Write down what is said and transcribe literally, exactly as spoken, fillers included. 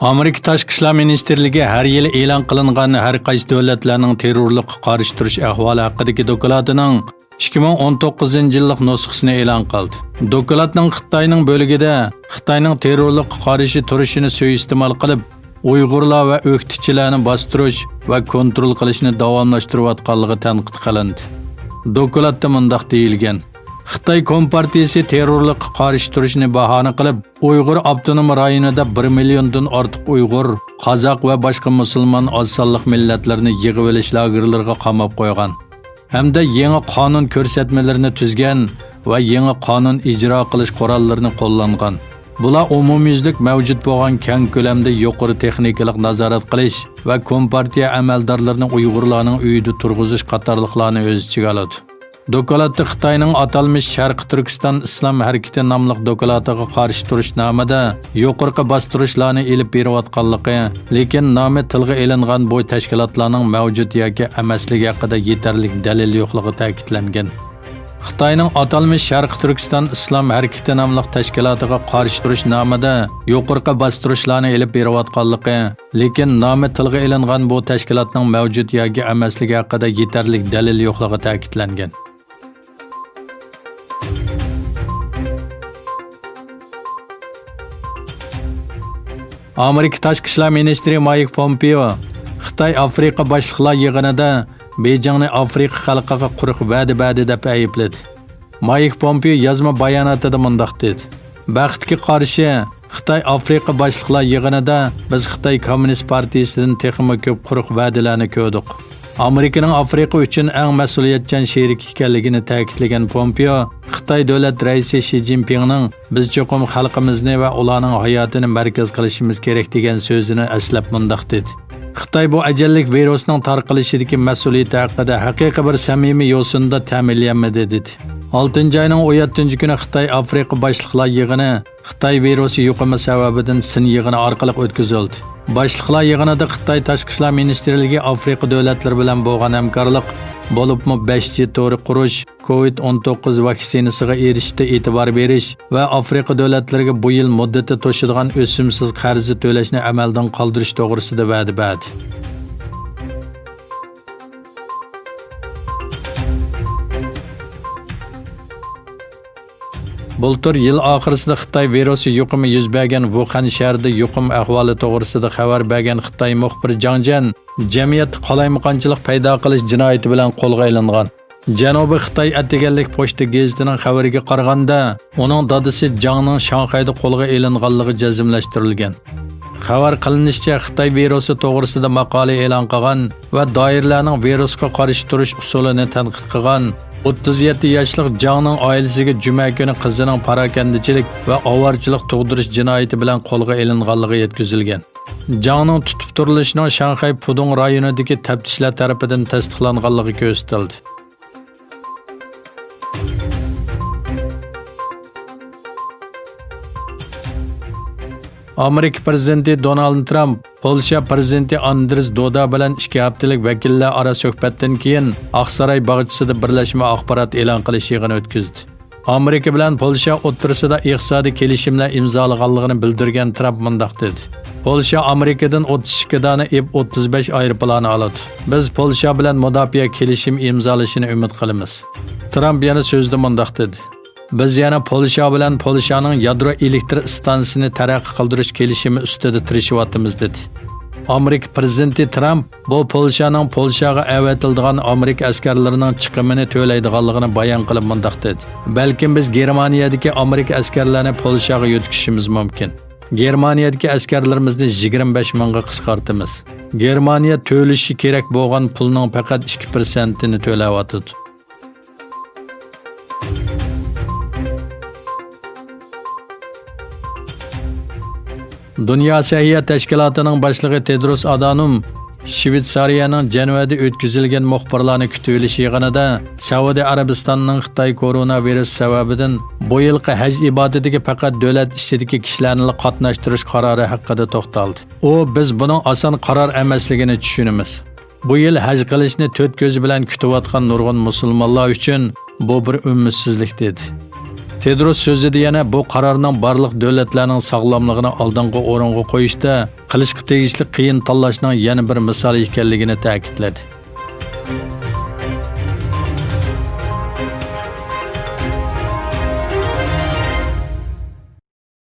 ئامېرىكا تاشقى ئىشلار مىنىستىرلىكى ھەر يىلى ئېلان قىلىنغان ھەر قايسى دۆلەتلەرنىڭ تېررورلۇققا قارشى تۇرۇش ئەھۋالى ھەققىدىكى دوكلاتىنىڭ ئىككى مىڭ ئون توققۇزىنچى يىللىق نۇسخىسىنى ئېلان قىلدى. دوكلاتنىڭ خىتاينىڭ بۆلىكىدە خىتاينىڭ تېررورلۇققا قارشى تۇرۇشىنى سۇيىئىستېمال قىلىپ، ئۇيغۇرلار ۋە ئۆكتىچىلەرنى باستۇرۇش ۋە كونترول قىلىشنى داۋاملاشتۇرۇۋاتقانلىقى تەنقىد قىلىندى. دوكلاتتا مۇنداق دېيىلگەن: خىتاي كومپارتىيىسى تېررورلۇققا قارشى تۇرۇشنى باھانە قىلىپ، ئۇيغۇر ئاپتونوم رايونىدا بىر مىليوندىن ئارتۇق ئۇيغۇر، قازاق ۋە باشقا مۇسۇلمان ئاز سانلىق مىللەتلەرنى يىغىۋېلىش لاگېرلىرىغا قاماپ قويغان ھەمدە يېڭى قانۇن كۆرسەتمىلىرىنى تۈزگەن ۋە يېڭى قانۇن ئىجرا قىلىش قوراللىرىنى قوللانغان. بۇلار ئومۇميۈزلۈك مەۋجۇت بولغان كەڭ كۆلەمدە يۇقىرى تېخنىكىلىق نازارەت قىلىش ۋە كومپارتىيە ئەمەلدارلىرىنى ئۇيغۇرلارنىڭ ئۆيىدە تۇرغۇزۇش قاتارلىقلارنى ئۆز ئىچىگە ئالىدۇ. دوكلاتتا خىتاينىڭ ئاتالمىش شەرقىي تۈركىستان ئىسلام ھەرىكىتى ناملىق دوكلاتىغا قارشى تۇرۇش نامىدا يۇقىرىقى باستۇرۇشلارنى ئېلىپ بېرىۋاتقانلىقى، لېكىن نامى تىلغا ئېلىنغان بۇ تەشكىلاتلارنىڭ مەۋجۇت ياكى ئەمەسلىكى ھەققىدە يېتەرلىك دەلىل يوقلۇقى تەكىتلەنگەن. خىتاينىڭ ئاتالمىش شەرقىي تۈركىستان ئىسلام ھەرىكىتى ناملىق تەشكىلاتىغا قارشى تۇرۇش نامىدا يۇقىرىقى باستۇرۇشلارنى ئېلىپ بېرىۋاتقانلىقى، لېكىن نامى تىلغا ئېلىنغان بۇ تەشكىلاتنىڭ مەۋجۇت ياكى ئەمەسلىكى ھەققىدە يېتەرلىك دەلىل يوقلۇقى تەكىتلەنگەن. ئامېرىكا تاشقى ئىشلار مىنىستىرى مايك پومپېئو خىتاي ئافرىقا باشلىقلار يىغىنىدا بېيجىڭنى ئافرىقا خەلقىگە قۇرۇق ۋەدە بەردى دەپ ئەيىبلىدى. مايك پومپېئو يازما باياناتىدا مۇنداق دېدى: بەختكە قارشى، خىتاي ئافرىقا باشلىقلار يىغىنىدا بىز خىتاي كوممۇنىست پارتىيىسىدىن تېخىمۇ كۆپ قۇرۇق ۋەدىلەرنى كۆردۇق. ئامېرىكىنىڭ ئافرىقا ئۈچۈن ئەڭ مەسئۇلىيەتچان شېرىك ئىكەنلىكىنى تەكىتلىگەن پومپېئو، خىتاي دۆلەت رەئىسى شى جىنپىڭنىڭ بىز چوقۇم خەلقىمىزنى ۋە ئۇلارنىڭ ھاياتىنى مەركەز قىلىشىمىز كېرەك دېگەن سۆزىنى ئەسلەپ مۇنداق دېدى: خىتاي بۇ ئەجەللىك ۋىرۇسنىڭ تارقىلىشىدىكى مەسئۇلىيىتى ھەققىدە ھەقىقىي بىر سەمىمىي يوسۇندا تەمىنلىيەلمىدى، دېدى. ئالتىنچى ئاينىڭ ئون يەتتىنچى كۈنى خىتاي ئافرىقا باشلىقلار يىغىنى خىتاي ۋىرۇسى يۇقۇمى سەۋەبىدىن سىن يىغىنى ئارقىلىق ئۆتكۈزۈلدى. باشلىقلار يىغىنىدا خىتاي تاشقى ئىشلار مىنىستىرلىكى ئافرىقا دۆلەتلىرى بىلەن بولغان ھەمكارلىق، بولۇپمۇ بەش جى تورى قۇرۇش، كوۋىد ئون توققۇز ۋاكسىنىسىغا ئېرىشىشتە ئېتىبار بېرىش ۋە ئافرىقا دۆلەتلىرىگە بۇ يىل مۇددىتى توشىدىغان ئۆسۈمسىز قەرزى تۆلەشنى ئەمەلدىن قالدۇرۇش توغرىسىدا ۋەدە بەردى. بۇلتۇر يىل ئاخىرىسىدا خىتاي ۋىرۇسى يۇقۇمى يۈز بەرگەن ۋۇخەن شەھىرىدە يۇقۇم ئەھۋالى توغرىسىدا خەۋەر بەرگەن خىتاي مۇخبىرى جاڭ جيەن جەمئىيەتتە قالايمىقانچىلىق پەيدا قىلىش جىنايىتى بىلەن قولغا ئېلىنغان. جەنۇبىي خىتاي ئەتىگەنلىك پوچتا گېزىتىنىڭ خەۋىرىگە قارىغاندا، ئۇنىڭ دادىسى جاڭنىڭ شاڭخەيدە قولغا ئېلىنغانلىقى جەزملەشتۈرۈلگەن. خەۋەر قىلىنىشىچە، خىتاي ۋىرۇسى توغرىسىدا ماقالە ئېلان قىلغان ۋە دائىرىلەرنىڭ ۋىرۇسقا قارشى تۇرۇش ئۇسۇلىنى تەنقىد قىلغان ئوتتۇز يەتتە ياشلىق جاڭنىڭ ئائىلىسىگە جۈمە كۈنى قىزىنىڭ پاراكەندىچىلىك ۋە ئاۋارىچىلىق تۇغدۇرۇش جىنايىتى بىلەن قولغا ئېلىنغانلىقى يەتكۈزۈلگەن. جاڭنىڭ تۇتۇپ تۇرۇلۇشىنىڭ شاڭخەي پۇدۇڭ رايونىدىكى تەپتىشلەر تەرىپىدىن تەستىقلانغانلىقى كۆرسىتىلدى. ئامېرىكا پىرېزىدېنتى دونالد ترامپ پولشا پىرېزىدېنتى ئاندرېس دودا بىلەن ئىككى ھەپتىلىك ۋەكىللەر ئارا سۆھبەتتىن كېيىن، ئاقساراي باغچىسىدا بىرلەشمە ئاخبارات ئېلان قىلىش يىغىنى ئۆتكۈزدى. ئامېرىكا بىلەن پولشا ئوتتۇرىسىدا ئىقتىسادىي كېلىشىملەر ئىمزالىغانلىقىنى بىلدۈرگەن ترامپ مۇنداق دېدى: پولشا ئامېرىكىدىن ئوتتۇز ئىككى دانە ئېف ئوتتۇز بەش ئايروپىلانى ئالىدۇ. بىز پولشا بىلەن مۇداپىئە كېلىشىمى ئىمزالىشىنى ئۈمىد قىلىمىز. ترامپ يەنە سۆزىدە مۇنداق دېدى: بىز يەنە پولشا بىلەن پولشانىڭ يادرو ئېلېكتر ئىستانسىسىنى تەرەققىي قىلدۇرۇش كېلىشىمى ئۈستىدە تىرىشىۋاتىمىز، دېدى. ئامېرىكا پىرېزىدېنتى ترامپ بۇ پولشانىڭ پولشاغا ئەۋەتىلىدىغان ئامېرىكا ئەسكەرلىرىنىڭ چىقىمىنى تۆلەيدىغانلىقىنى بايان قىلىپ مۇنداق دېدى: بەلكىم بىز گېرمانىيەدىكى ئامېرىكا ئەسكەرلەرنى پولشاغا يۆتكىشىمىز مۇمكىن. گېرمانىيەدىكى ئەسكەرلىرىمىزنى يىگىرمە بەش مىڭغا قىسقارتىمىز. گېرمانىيە تۆلىشى كېرەك بولغان پۇلنىڭ پەقەت ئىككى پىرسەنتىنى تۆلەۋاتىدۇ. دۇنيا سەھىيە تەشكىلاتىنىڭ باشلىقى تېدروس ئادانوم شۋېتسارىيەنىڭ جەنۋەدە ئۆتكۈزۈلگەن مۇخبىرلارنى كۈتۈۋېلىش يىغىنىدا سەئۇدى ئەرەبىستاننىڭ خىتاي كورونا ۋىرۇسى سەۋەبىدىن بۇ يىلقى ھەج ئىبادىتىگە پەقەت دۆلەت ئىچىدىكى كىشىلەرنىلا قاتناشتۇرۇش قارارى ھەققىدە توختالدى. ئۇ، بىز بۇنىڭ ئاسان قارار ئەمەسلىكىنى چۈشىنىمىز. بۇ يىل ھەج قىلىشنى تۆت كۆزى بىلەن كۈتۈۋاتقان نۇرغۇن مۇسۇلمانلار ئۈچۈن بۇ بىر ئۈمىدسىزلىك، دېدى. تېدروس سۆزىدە يەنە بۇ قارارنىڭ بارلىق دۆلەتلەرنىڭ ساغلاملىقىنى ئالدىنقى ئورۇنغا قويۇشتا قىلىشقا تېگىشلىك قىيىن تاللاشنىڭ يەنە بىر مىسالى ئىكەنلىكىنى تەكىتلىدى.